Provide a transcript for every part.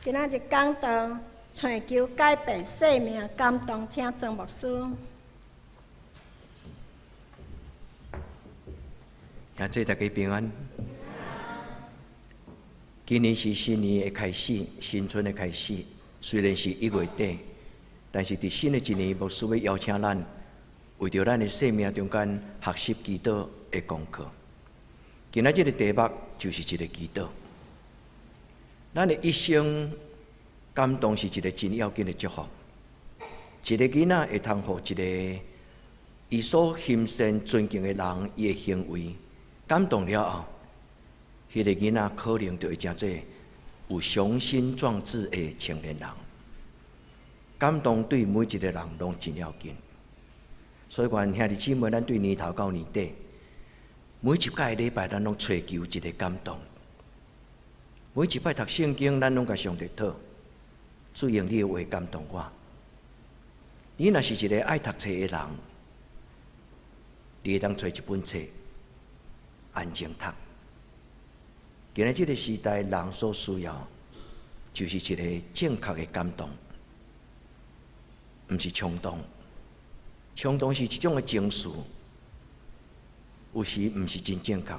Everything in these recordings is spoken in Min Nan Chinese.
今仔日講道，尋求改變生命感動，請莊牧師。兄弟大家平安。今年是新年的開始，新春的開始。雖然是1月底，但是佇新的一年，牧師欲邀請咱，為著咱的生命中間學習祈禱的功課。今仔這个題目就是一個祈禱。咱的一生感動是一個真要緊的祝福。一個囡仔會通予一個伊所欣賞尊敬的人，伊的行為感動了後，彼個囡仔可能就會成做有雄心壯志的青年人。感動對每一個人攏真要緊。所以，願兄弟姊妹，咱對年頭到年底，每一擺禮拜，咱攏揣求一個感動。每一擺讀聖經，咱攏共上帝討，主用你的話感動我。你若是一個愛讀冊的人，你會當揣一本冊，安靜讀。今日這個時代，人所需要就是一個正確的感動，毋是衝動。衝動是一種的情緒，有時毋是真正確。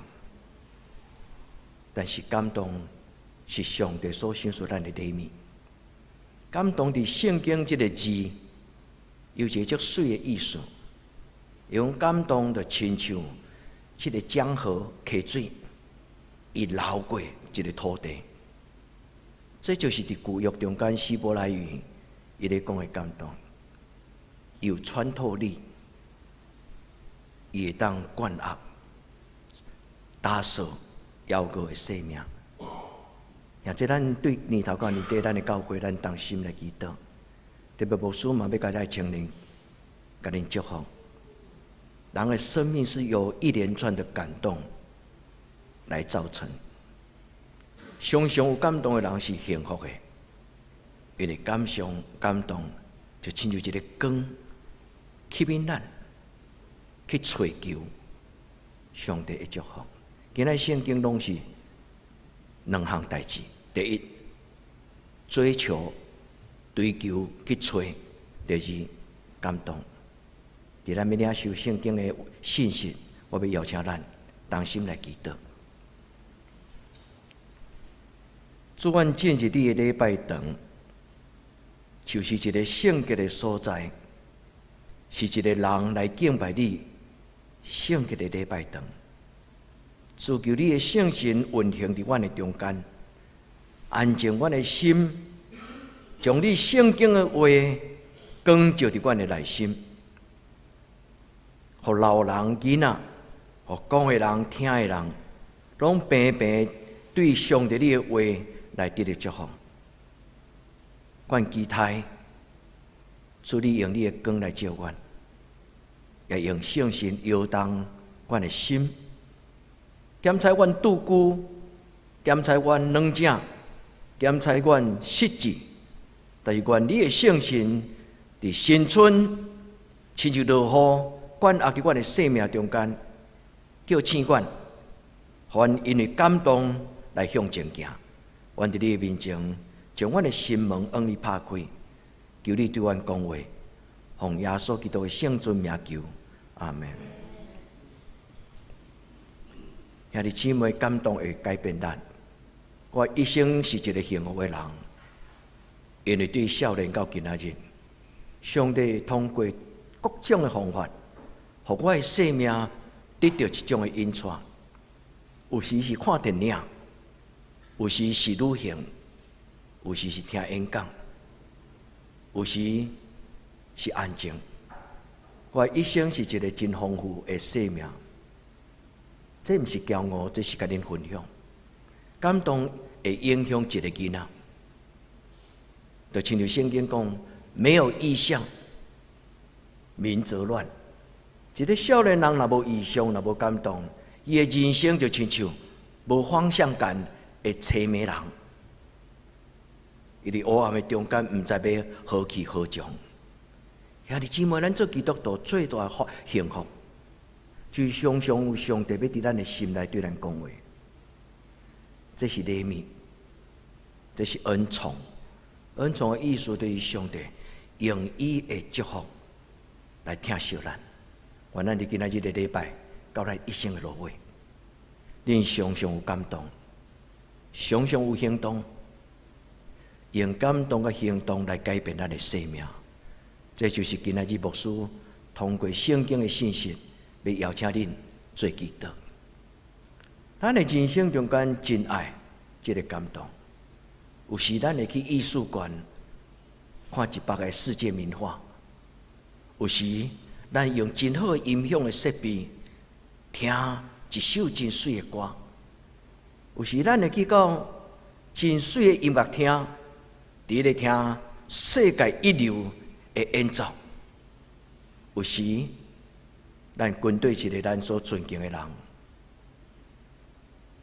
但是感動是上帝所賞賜咱的禮物。感動佇聖經這个字，有一個足媠的意思。用感動就親像彼个江河溪水，伊流過一个土地。這就是佇舊約中間希伯來語伊咧講的感動，有穿透力，伊會當灌壓、打掃夭過的生命。也這咱對年頭到年底，咱的教會，咱同心來祈禱。特別牧師嘛，欲共遮青年，共恁祝福。人的生命是由一連串的感動來造成。常常有感動的人是幸福的，因為感傷感動就親像一个光，吸引咱去揣求上帝的祝福。今仔聖經攏是兩項代誌：第一，追求、追求去揣；第二，感動。佇咱欲領受聖經的信息，我欲邀請咱同心來祈禱。主，阮進入你的禮拜堂，就是一个聖潔的所在，是一个人來敬拜你聖潔的禮拜堂。主，求你的聖神運行佇阮的中間，安靜阮的心，將你聖經的話光照佇阮的內心，予老人、囡仔，予講的人、聽的人，攏平平對上帝你的話來得著祝福。阮期待主你用你的光來照阮，也用聖神搖動阮的心，檢查阮拄久，檢查阮軟正，檢查阮失志。但是願你的聖神佇新春，親像落雨，灌壓佇阮的生命中間，叫醒阮，予阮因為感動來向前行。阮佇你的面前，將阮的心門向你拍開，求你對阮講話，奉耶穌基督的聖尊名求，阿們。兄弟姊妹，感動會改變咱。我一生是一个幸福的人，因為對少年到今仔日，上帝通過各種的方法，予我的生命得著一種的引帶。有時是看電影，有時是旅行，有時是聽演講，有時是安靜。我一生是一个真豐富的生命。這毋是驕傲，這是共恁分享。感動會影響一个囡仔，就親像聖經講，沒有異象，民則亂。一个少年人若無異象，若無感動，伊的人生就親像無方向感的淒迷人。伊佇黑暗的中間，毋知欲何去何從。兄弟姊妹，咱做基督徒最大的幸福，就是常常有上帝欲佇咱的心內對咱講話。這是禮物，這是恩寵。恩寵的意思就是上帝用伊的祝福來疼惜咱。願咱佇今仔日的禮拜，到咱一生的落尾，恁常常有感動，常常有行動，用感動佮行動來改變咱的生命。這就是今仔日牧師通過聖經的信息，欲邀請恁做祈禱。咱的人生中間真愛這个感動。有時咱會去藝術館看100個世界名畫，有時咱用真好的音響的設備聽一首真媠的歌，有時咱會去講真媠的音樂廳，佇咧聽世界一流的演奏。有時咱跟對一个咱所尊敬的人，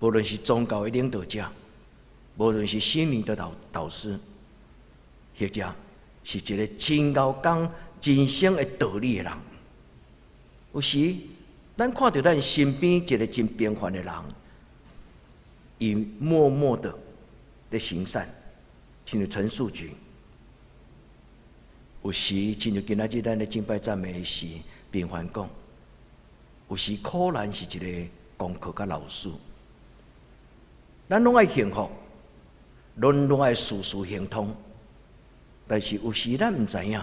無論是宗教的領導者，無論是心靈的導師，或者是一个真𠢕講人生的道理的人，有時咱看著咱身邊一个真平凡的人，伊默默的咧行善，親像陳樹菊。有時親像今仔日咱咧敬拜讚美的時，平凡講，有時苦難是一个功課佮老師，咱攏愛幸福，攏攏愛事事亨通，但是有時咱毋知影，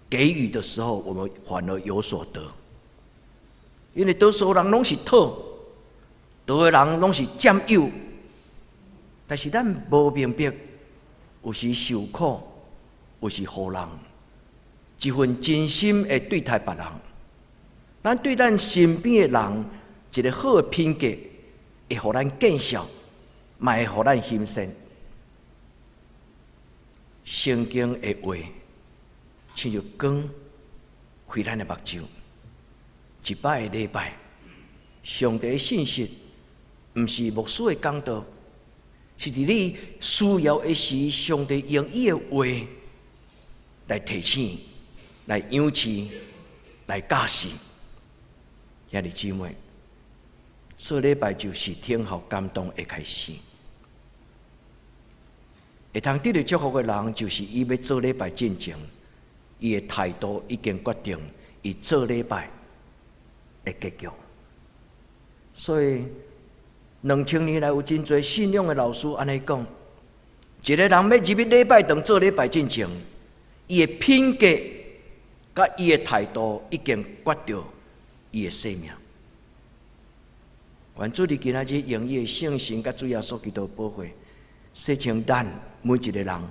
給予的時候，我們反而有所得。因為多數人攏是討，得的人攏是佔有，但是咱無明白，有時受苦，有時予人一份真心的對待別人，咱對咱身邊的人一个好的品格，會予咱見笑，嘛會予咱欣羨。聖經的話，親像光開咱的目睭。一擺的禮拜，上帝的信息，毋是牧師的講道，是佇你需要的時，上帝用伊的話來提醒、來養飼、來教示。兄弟姊妹，做禮拜就是聽候感動的開始。會通得著祝福的人，就是伊欲做禮拜進前，伊的態度已經決定，伊做禮拜的結局。所以2000年來有真濟信仰的老師按呢講：一个人欲入去禮拜堂做禮拜進前，伊的品格佮伊的態度已經決定伊的生命。願主佇今仔日用伊的聖神佮主耶穌基督寶血，洗清咱每一个人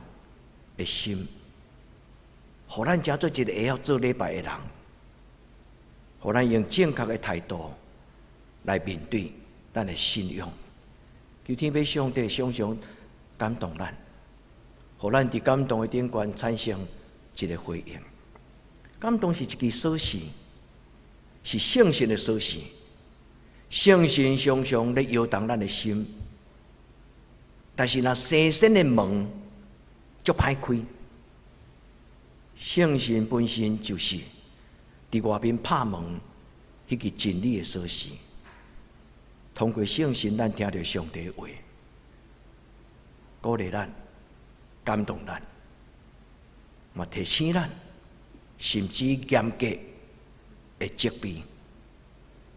的心，予咱成做一个會曉做禮拜的人，予咱用正確的態度來面對咱的信仰。求天父上帝常常感動咱，予咱佇感動的頂懸產生一个回應。感動是一支鎖匙，是聖神的鎖匙。聖神常常咧搖動咱的心，但是若生鉎的門足歹開。聖神本身就是佇外面拍門，彼支真理的鎖匙。通過聖神，咱聽著上帝話，鼓勵咱，感動咱，嘛提醒咱，甚至嚴格的責備。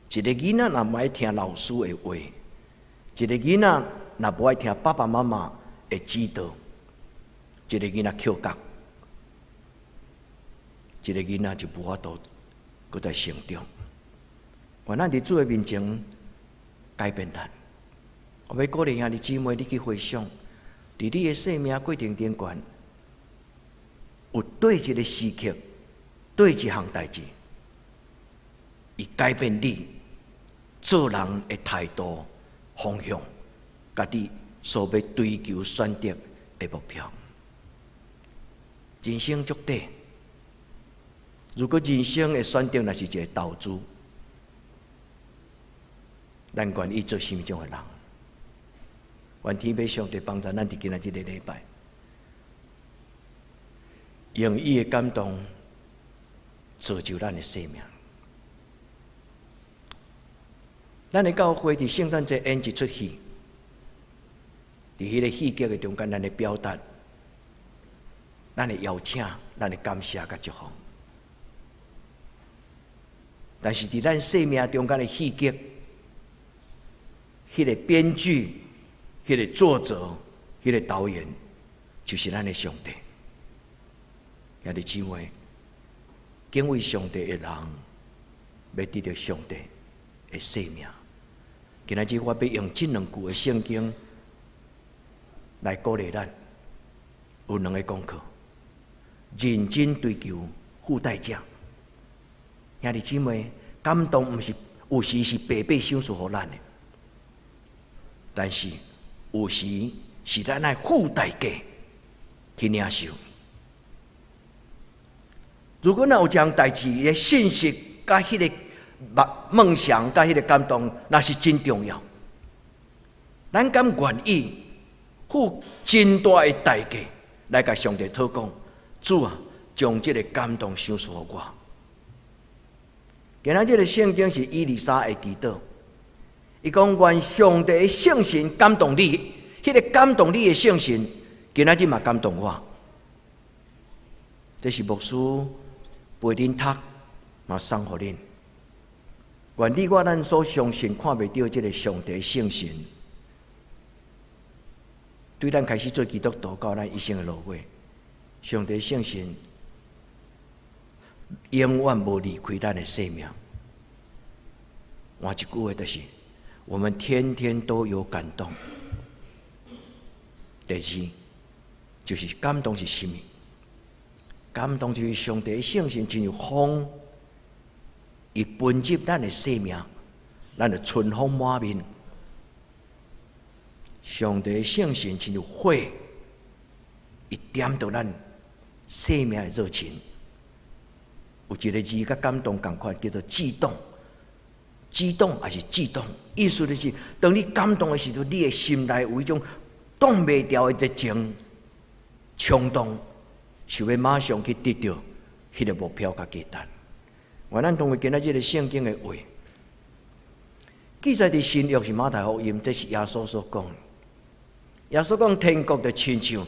一个囡仔若無愛聽老師的話，一个囡仔若無愛聽爸爸媽媽的指導，一个囡仔抾角，一个囡仔就無法度閣再成長。願咱佇主的面前改變咱。我欲鼓勵兄弟姊妹，你去回想，佇你的生命過程頂懸，有佗一个時刻，佗一項代誌，伊改變你做人的態度、方向，佮你所欲追求選擇的目標。人生足短，如果人生的選擇若是一个投資，咱願意做啥物種的人？願天父上帝幫助咱佇今仔這个禮拜，用伊的感動造就咱的生命。咱的教會佇聖誕節演一齣戲，佇彼个戲劇的中間，咱的表達，咱的邀請，咱的感謝佮祝福。但是佇咱生命中間的戲劇，彼個編劇、彼個作者、彼個導演，就是咱的上帝。兄弟姊妹，敬畏上帝的人，欲得著上帝的生命。今仔日我欲用這兩句的聖經來鼓勵咱，有兩个功課：認真追求，付代價。兄弟姊妹，感動毋是有時是白白賞賜予咱的，但是有時是咱愛付代價去領受。如果若有一項代誌，伊的信息佮彼个夢想佮彼个感動，那是真重要。咱敢願意付真大的代價來共上帝討講，主啊，將這个感動賞賜予我。今仔這个聖經是以利沙的祈禱，伊講願上帝的聖神感動你，彼个感動你的聖神，今仔日嘛感動我。這是牧師陪恁讀，嘛送予恁。願你我咱所相信看袂著這个上帝聖神，對咱開始做基督徒到咱一生的落尾，上帝聖神永遠無離開咱的生命。換一句話就是，我們天天都有感動。第二，就是感動是啥物？感動就是上帝聖神親像風，伊噴入咱的生命，咱就春風滿面。上帝聖神親像火，伊點著咱生命的熱情。有一个字佮感動仝款，叫做激動。激動抑是悸動，意思就是，當你感動的時陣，你的心內有一種擋袂牢的熱情衝動，想欲馬上去得著彼个目標佮價值。願咱同為今仔這个聖經的話，記載佇新約是馬太福音，這是耶穌所講。耶穌講天國就親像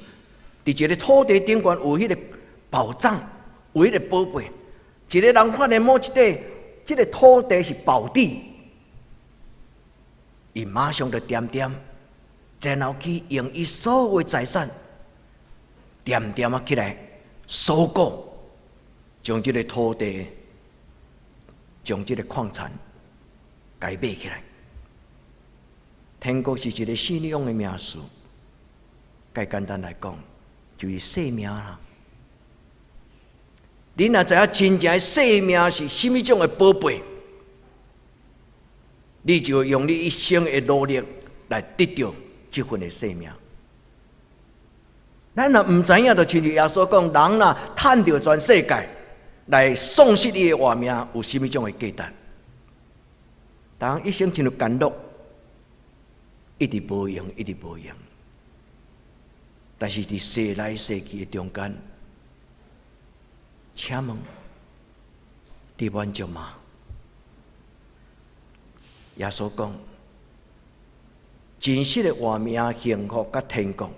佇一个土地頂懸有彼个寶藏，有彼个寶貝，一个人發現某一塊，這个土地是寶地，伊馬上就恬恬，然後去用伊所有的財產，恬恬仔起來收購，將這个土地，將這个礦產，共伊買起來。天國是一个信仰的名詞，較簡單來講，就是生命啦。你若知影真正的生命是啥物種的寶貝，你就用你一生的努力來得著這份的生命。咱若毋知影，就親像耶穌講，人若趁著全世界來喪失伊的活命，有啥物種的價值？人一生親像甘露，一直無閒，一直無閒。但是佇踅來踅去的中間，請問你滿足嗎？耶穌講，真實的活命、幸福佮天國，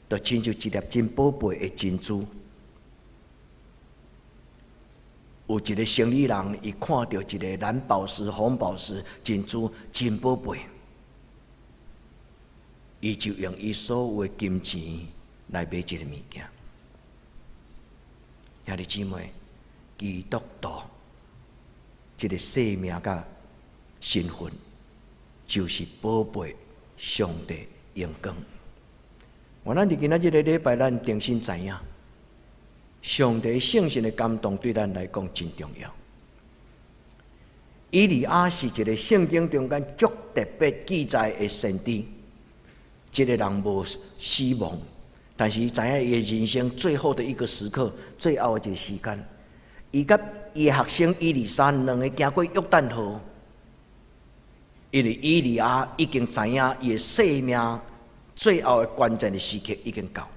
就親像一粒真寶貝的珍珠。有一個生意人，伊看著一个藍寶石、紅寶石珍珠真寶貝，伊就用伊所有的金錢來買這个物件。兄弟姊妹，基督徒這个生命佮身份，就是寶貝上帝榮光。願咱佇今仔這个禮拜，咱重新知影，上帝聖神的感動對咱來講真重要。以利亞是一个聖經中間足特別記載的先知，這个人無死亡，但是伊知影伊的人生最後的一個時刻，最後的一個時間，伊佮伊的學生以利沙兩个經過約旦河，因為以利亞已經知影伊的生命最後的關鍵的時刻已經到，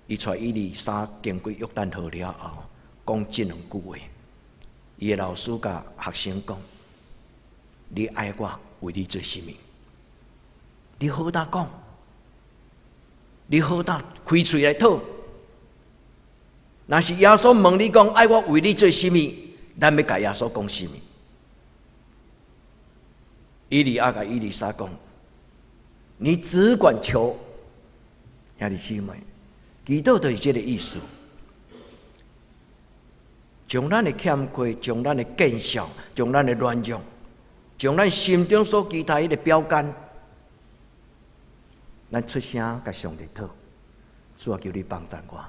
伊帶以利沙經過約旦河了後，講這兩句話。伊的老師共學生講：你愛我為你做啥物？你好膽講，你好膽開喙來討。若是耶穌問你講，愛我為你做啥物？咱欲共耶穌講啥物？以利亞共以利沙講：你只管求，兄弟姊妹，祈禱就是這个意思。將咱的欠缺，將咱的見笑，將咱的軟弱，將咱心中所期待彼个標杆，咱出聲共上帝討，主啊，求你幫贊我。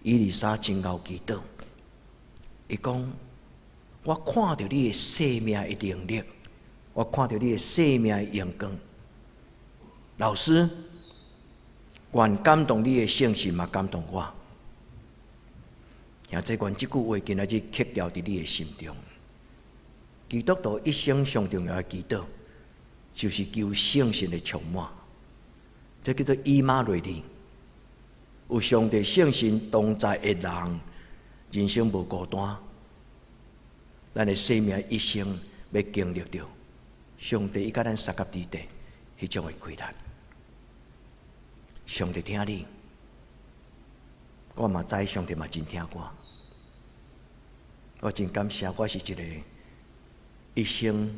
以利沙真𠢕祈禱，伊講：我看著你的生命的能力，我看著你的生命的榮光。老師，願感動你的聖神嘛感動我。兄弟，願這句話今仔日刻牢佇你的心中。基督徒一生上重要的祈禱，就是求聖神的充滿。這叫做以馬內利。有上帝聖神同在的人，人生無孤單。咱的生命一生欲經歷著上帝伊佮咱相佮佇底，彼種的快樂。上帝疼你，我嘛知上帝嘛真疼我。我真感謝，我是一個一生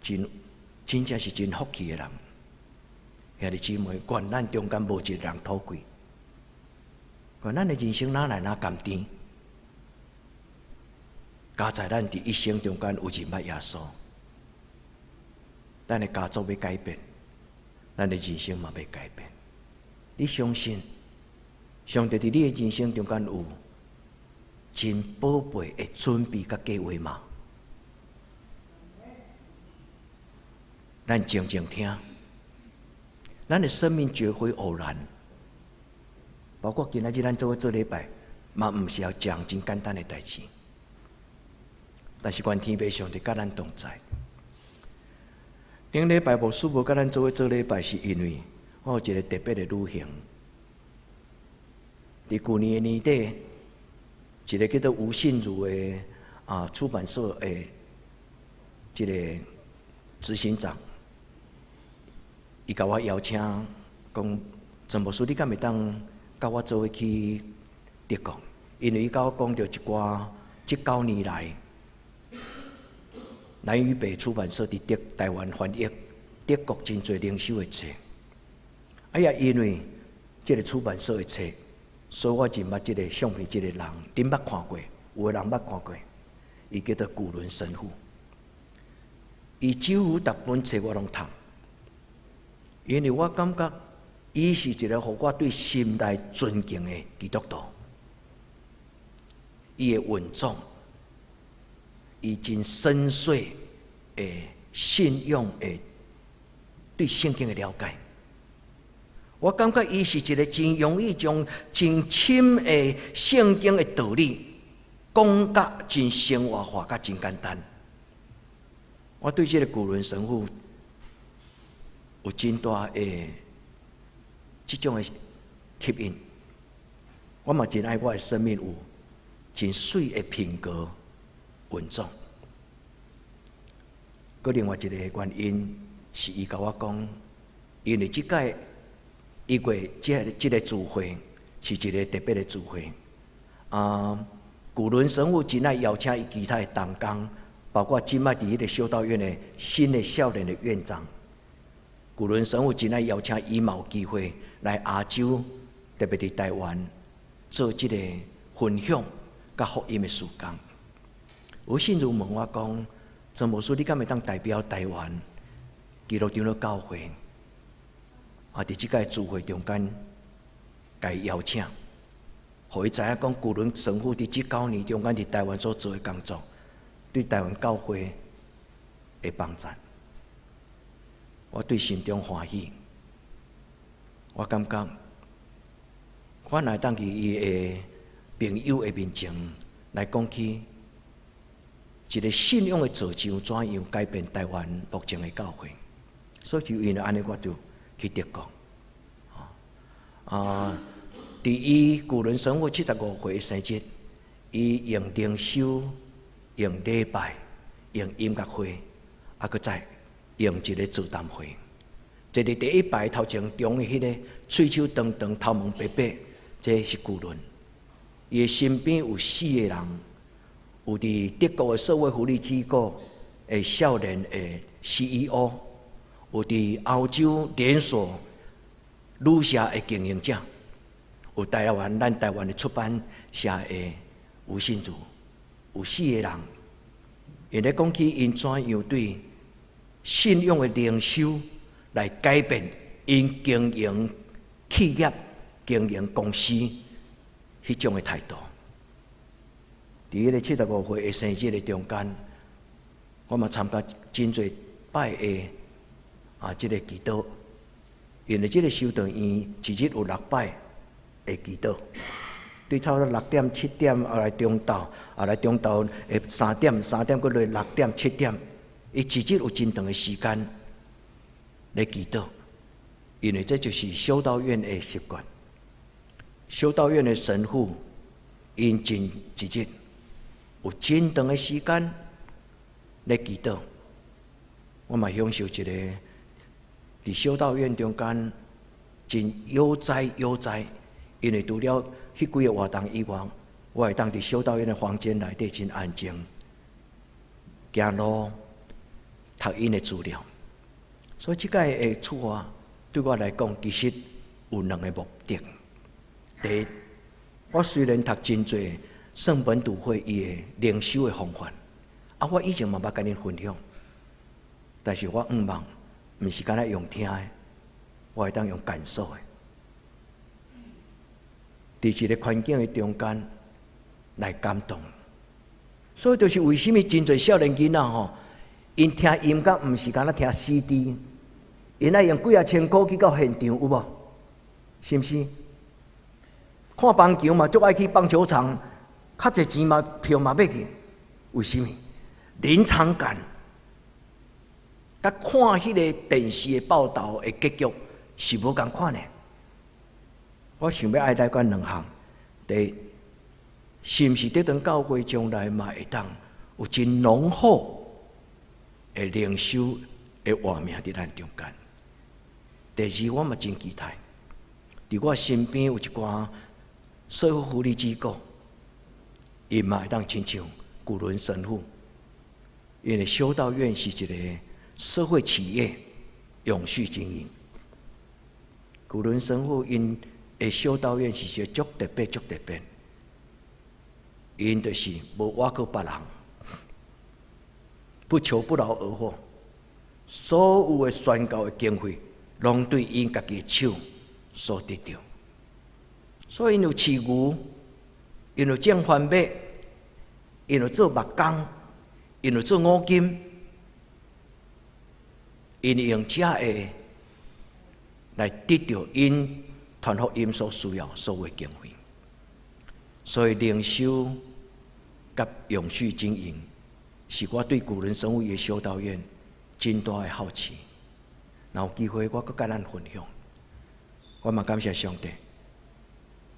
真真正是真福氣的人。兄弟姊妹，願咱中間無一個人討氣。願咱的人生哪來哪甘甜？佳哉咱佇一生中間有認捌耶穌，咱的家族欲改變，咱的人生嘛欲改變。你相信上帝佇你的人生中間有真寶貝的準備佮計畫嗎？咱靜靜聽，咱的生命絕非偶然。包括今仔日咱做伙做禮拜，嘛毋是要講真簡單的代誌。但是願天父上帝佮咱同在。頂禮拜牧師無佮咱做伙做禮拜，是因為我有一個特別的旅行。佇舊年的年底，一個叫做吳信如的出版社的這個執行長，伊共我邀請，講陳牧師，你敢會當佮我做伙去德國？因為伊共我講著一寡這9年來，南與北出版社佇德台灣翻譯德國真濟靈修的冊。哎呀，因為這个出版社的冊，所以我認捌這个相片，這个人，恁捌看過，有的人捌看過，伊叫做古倫神父。伊幾乎逐本冊我攏讀，因為我感覺伊是一个予我對心內尊敬的基督徒。伊的穩重，伊真深邃的信仰的對聖經的了解，我感覺伊是一个真容易將真深的聖經的道理講甲真生活化、佮真簡單。我對這个古倫神父有真大的這種的吸引，我嘛真愛我的生命有真媠的品格穩重。閣另外一个原因是伊共我講，因為這屆1月這个聚會是一个特別的聚會。啊，古倫神父真愛邀請伊其他的同工，包括這擺佇彼个修道院的新的少年的院長。古倫神父真愛邀請伊嘛有機會來亞洲，特別佇台灣做這个分享佮福音的事工。吳信如問我講：陳牧師，你敢會當代表台灣基督長老教會？啊，佇這屆聚會中間，共伊邀請，予伊知影講，古倫神父佇這九年中間佇台灣所做的工作，對台灣教會的幫助。我對心中歡喜，我感覺我若會當佇伊的朋友的面前來講起一个信仰的造就怎樣改變台灣目前的教會，所以就因為按呢，我就去德國。啊，佇伊古倫神父75歲的生日，伊用靈修、用禮拜、用音樂會，啊，閣再用一个座談會，坐佇第一排頭前中的彼个喙鬚長長、頭毛白白，這是巨輪。伊的身邊有四个人，有佇德國的社會福利機構的少年的 CEO，有佇歐洲連鎖旅社的經營者，有台灣咱台灣的出版社的吳信如，有四个人。𪜶咧講起𪜶怎樣對信仰的靈修來改變𪜶經營企業、經營公司彼種的態度。佇彼个75歲的生日的中間，我嘛參加真濟擺的啊，這个祈禱，因為這个修道院一日有六擺的祈禱，對差不多6點7點後來中晝，後來中晝的三點三點閣落6點7點，伊一日有真長的時間來祈禱，因為這就是修道院的習慣。修道院的神父，𪜶真一日有真長的時間來祈禱。我嘛享受一个佇修道院中間真悠哉悠哉，因為除了彼幾个活動以外，我會當佇修道院的房間內底真安靜，行路讀𪜶的資料。所以這擺的出發對我來講，其實有兩个目的。第一，我雖然讀真濟聖本篤會伊的靈修的方法，啊，我以前嘛捌共恁分享，但是我向望，毋是干焦用聽的，我會當用感受的。佇一个環境的中間來感動，所以就是為啥物真濟少年囡仔吼，𪜶聽音樂毋是干焦聽 CD，𪜶愛用幾仔千箍去到現場，有無？是毋是？看棒球嘛，足愛去棒球場，較濟錢嘛，票嘛買去，為啥物？臨場感，佮看彼个電視的報導的結局是無仝款的。我想欲愛來講兩項，第一，是毋是德堂教會將來嘛會當有真濃厚的靈修的畫面佇咱中間？第二，我嘛真期待，佇我身邊有一寡社會福利機構，𪜶嘛會當親像古倫神父，因為修道院是一個社會企業，永續經營。古倫神父𪜶的修道院是一個足特別、足特別，𪜶就是無倚靠別人，不求不勞而獲，所有的宣教的經費，攏對𪜶家己的手所得著。所以𪜶有飼牛，𪜶有種番麥，𪜶有做木工，𪜶有做五金，𪜶用這个來得著𪜶傳福音所需要所有經費。所以靈修佮永續經營，是我對古倫神父的修道院真大的好奇。若有機會，我閣佮咱分享。我嘛感謝上帝，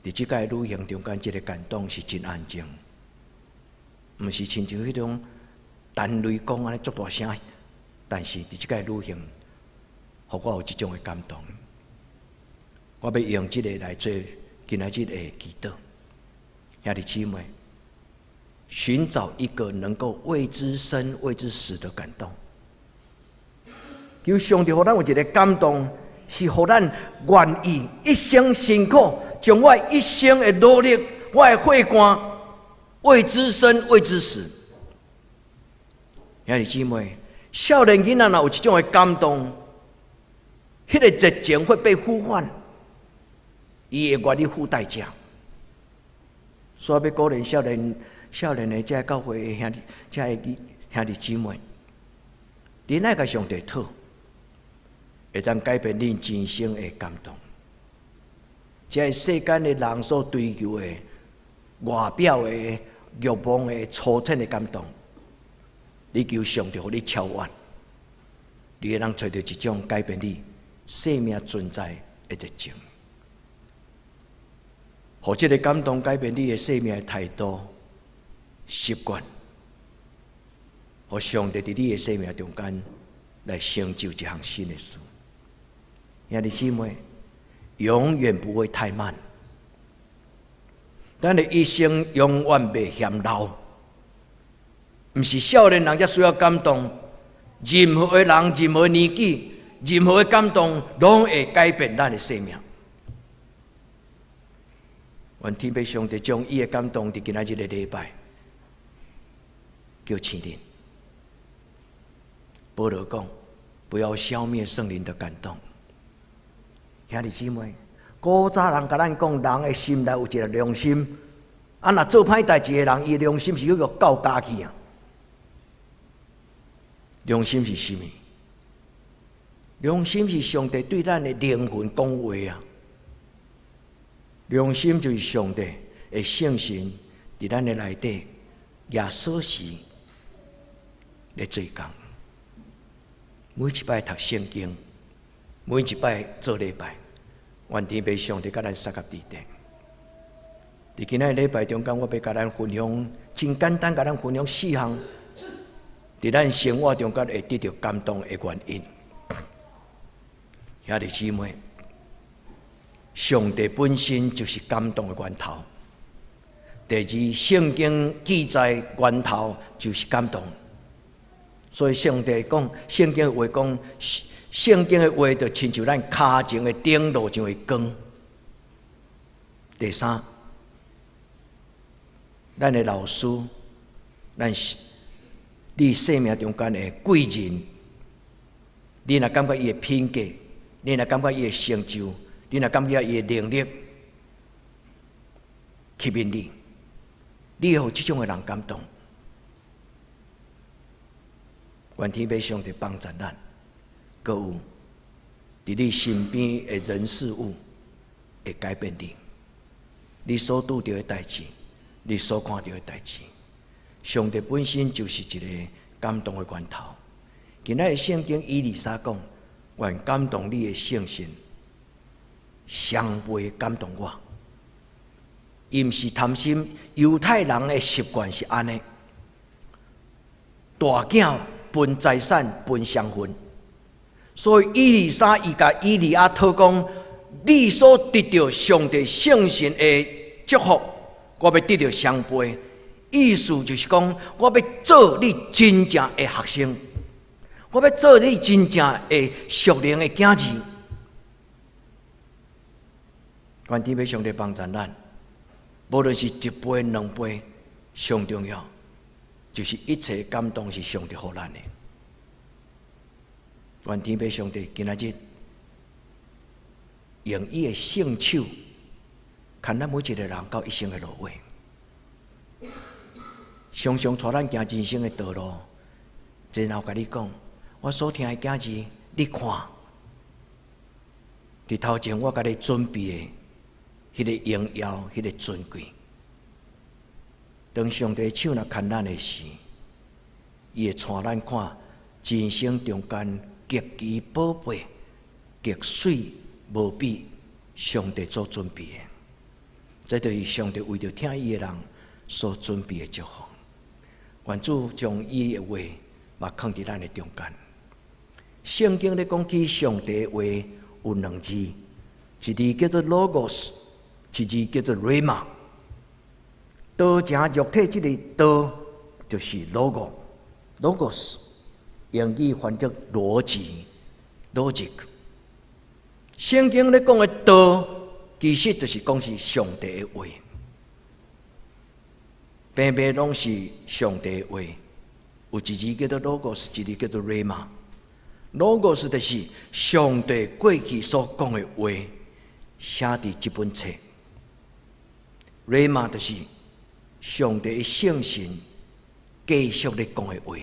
佇這擺旅行中間，這个感動是真安靜，毋是親像彼種彈雷公按呢足大聲，但是佇這擺旅行，予我有這種的感動。我欲用這个來做今仔日的祈禱，兄弟姊妹，尋找一個能夠為之生、為之死的感動。求上帝予咱有一个感動，是予咱願意一生辛苦，將我一生的努力、我的血汗，為之生、為之死。兄弟姊妹，少年囡仔若有這種的感動，彼个熱情會被呼喚，伊會願意付代價。所以欲鼓勵少年、少年的這个教會的兄弟、這个兄弟姊妹，恁愛共上帝討，會當改變恁人生的感動。這个世間的人所追求的外表的慾望的粗淺的感動，你求上帝予你超越，你會當揣著一種改變你生命存在的熱情，予這个感動改變你的生命的態度、習慣，予上帝佇你的生命中間來來成就一項新的事。兄弟姊妹，永遠不會太慢。咱的一生永遠袂嫌老，毋是少年人才需要感動，任何的人、任何年紀、任何的感動，攏會改變咱的生命。願天父上帝將伊的感動，佇今仔日的禮拜，叫聖靈。保羅講：不要消滅聖靈的感動。兄弟姊妹，古早人共咱講，人的心內有一個良心，啊，若做歹代誌的人，伊的良心是叫做告假去啊。良心是啥物？良心是上帝對咱的靈魂講話啊。良心就是上帝的聖神佇咱的內底，舉鎖匙來做工。每一擺讀聖經，每一擺做禮拜，願天父上帝佮咱相佮佇底。佇今仔禮拜中間，我欲共咱分享，真簡單，共咱分享四項，佇咱生活中間會得著感動的原因。兄弟姊妹，上帝本身就是感動的源頭。第二，聖經記載源頭就是感動，所以上帝講，聖經的話講，聖經的話就親像咱跤前的燈，路上的光。第三，咱的老師，咱是你生命中間的貴人，你若感覺伊的品格，你若感覺伊的成就，你若感覺伊的能力吸引你，你會予這種的人感動。願天父上帝幫助咱，閣有佇你身邊的人事物會改變你，你所拄著的代誌，你所看著的代誌，上帝本身就是一個感動的源頭。今仔日聖經以利沙講：願感動你的聖神，雙倍感動我。伊毋是貪心，猶太人的習慣是按呢，大囝分財產分雙份，所以以利沙伊共以利亞討講：你所得著上帝聖神的祝福，我欲得著雙倍。意思就是講，我欲做你真正的學生，我欲做你真正的屬靈的囝兒。願天父上帝幫助咱。無論是一杯兩杯，上重要就是一切感動是上帝予咱的。願天父上帝今仔日用伊的聖手，牽咱每一個人到一生的路尾，常常帶咱行人生的道路。然後共你講，我所疼的囝兒，你看，佇頭前我共你準備的彼個榮耀，彼個尊貴。當上帝手若牽咱的時，伊會帶咱看人生中間極其寶貝、極媠無比，上帝所準備的，這就是上帝為著疼伊的人所準備的祝福。願主將伊的話嘛囥佇咱的中間。聖經咧講起上帝的話有兩字，一字叫做 logos，一字叫做 rhema。道成肉體這個道就是 logo，logos，英語翻做邏輯，logic。聖經咧講的道，其實就是講是上帝的話，平平攏是上帝的話。有一字叫做 logos，一字叫做 rhema。logos 就是上帝過去所講的話，寫佇這本冊。rhema 就是上帝的聖神繼續咧講的話。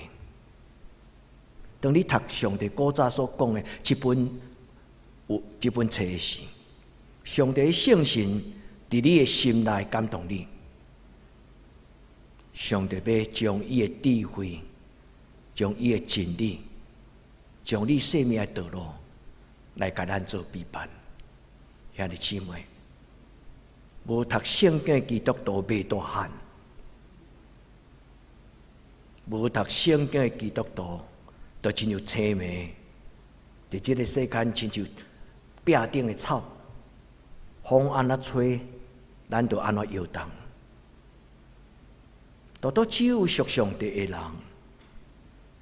當你讀上帝古早所講的這本有這本冊時，上帝的聖神佇你的心內感動你。上帝欲將伊的智慧、將伊的真理、將你生命的道路來共咱做陪伴。兄弟姊妹，無讀聖經的基督徒袂大漢，無讀聖經的基督徒就親像青梅，佇這个世間親像壁頂的草，風按怎吹，咱就按怎搖動。獨獨只有屬上帝的人，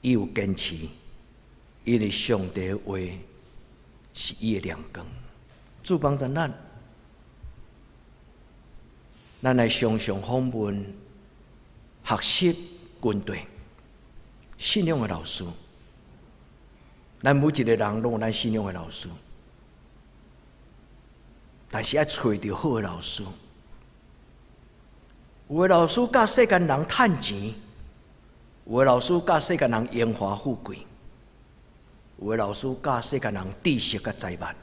伊有堅持，因為上帝的話是伊的亮光。主幫助咱，咱來常常訪問、學習軍隊、信仰的老師。咱每一个人攏有咱信仰的老師，但是愛揣著好的老師。有的老師教世間人趁錢，有的老師教世間人榮華富貴，有的老師教世間人知識佮財物，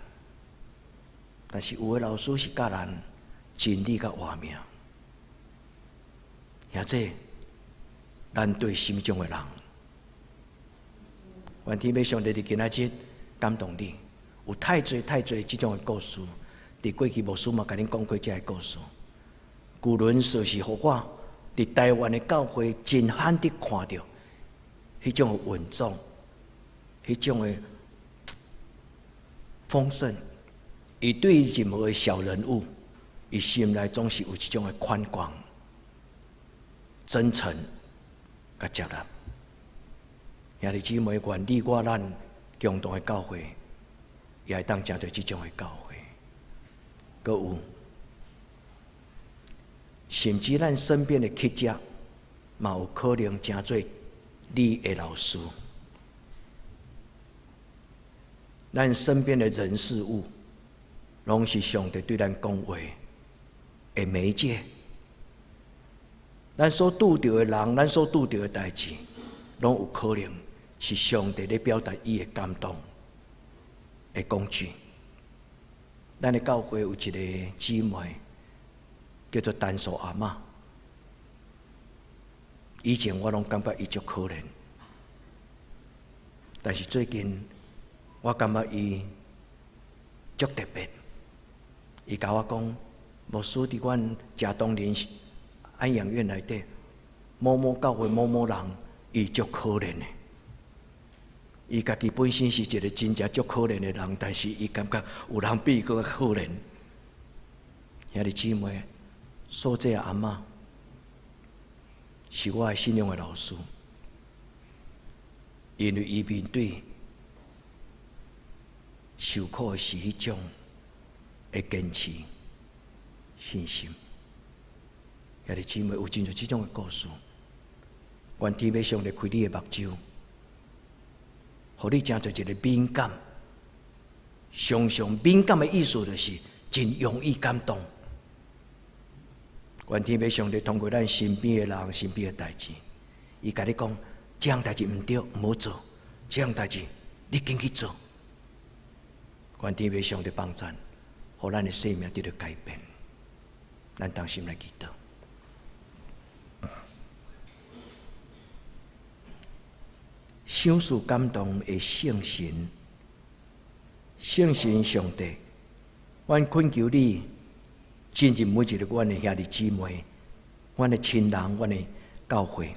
但是有的老師是教咱真理佮活命。兄弟，咱對啥物種的人？願天父上帝佇今仔日感動你，有太濟太濟這種的故事。佇過去牧師嘛共恁講過這个故事。舊輪說是予我佇台灣的教會真罕得看著彼種的穩重，彼種的豐盛。伊對任何的小人物，伊心內總是有這種的寬廣、真誠佮接納。兄弟姊妹，願你我咱共同的教會，也會當成做這種的教會。閣有，甚至咱身邊的乞食，嘛有可能成做你的老師。咱身邊的人事物，攏是上帝對咱講話的媒介。咱所拄著的人，咱所拄著的代誌，攏有可能是上帝咧表達伊的感動的工具。咱的教會有一个姊妹，叫做陳素阿嬤。以前我攏感覺伊足可憐，但是最近我感覺伊足特別。伊共我講，牧師佇阮食東林安養院內底，某某教會某某人，伊足可憐的。伊家己本身是一个真正足可憐的人，但是伊感覺有人比伊閣較可憐。兄弟姊妹，素姐阿嬤是我的信仰的老師，因為伊面對受苦的是彼種的堅持信心。兄弟姊妹，有真濟這種的故事，願天父上帝開你的目睭，予你成做一个敏感。常常敏感的意思就是真容易感動。願天父上帝通過咱身邊的人、身邊的代誌，伊共你講，這項代誌毋對，毋好做；這項代誌你緊去做。願天父上帝幫贊，予咱的生命得著改變。咱同心來祈禱。賞賜感動的聖神，聖神上帝，阮懇求你進入每一个阮的兄弟姊妹、阮的親人、阮的教會，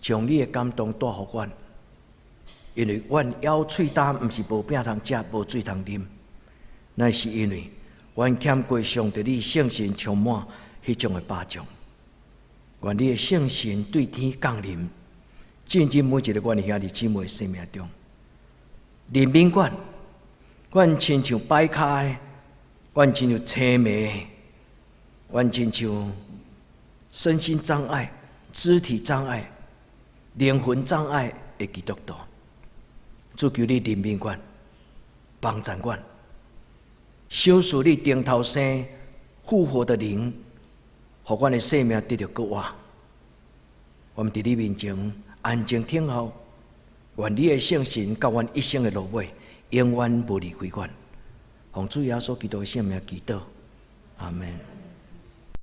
將你的感動帶予阮，因為阮枵喙焦，毋是無餅通食、無水通啉，乃是因為阮欠過上帝你聖神充滿彼種的飽足。願你的聖神對天降臨，進入每一个阮的兄弟姊妹的生命中，憐憫阮，阮親像擺跤的，阮親像青盲，阮親像身心障礙、肢體障礙、靈魂障礙的基督徒。主求你憐憫阮，幫助阮，賞賜你頂頭生復活的靈，予阮的生命得著閣活。我們佇你面前安靜等候，願你的聖神到阮一生的落尾，永遠無離開阮。奉主耶穌基督的聖名祈禱，阿們。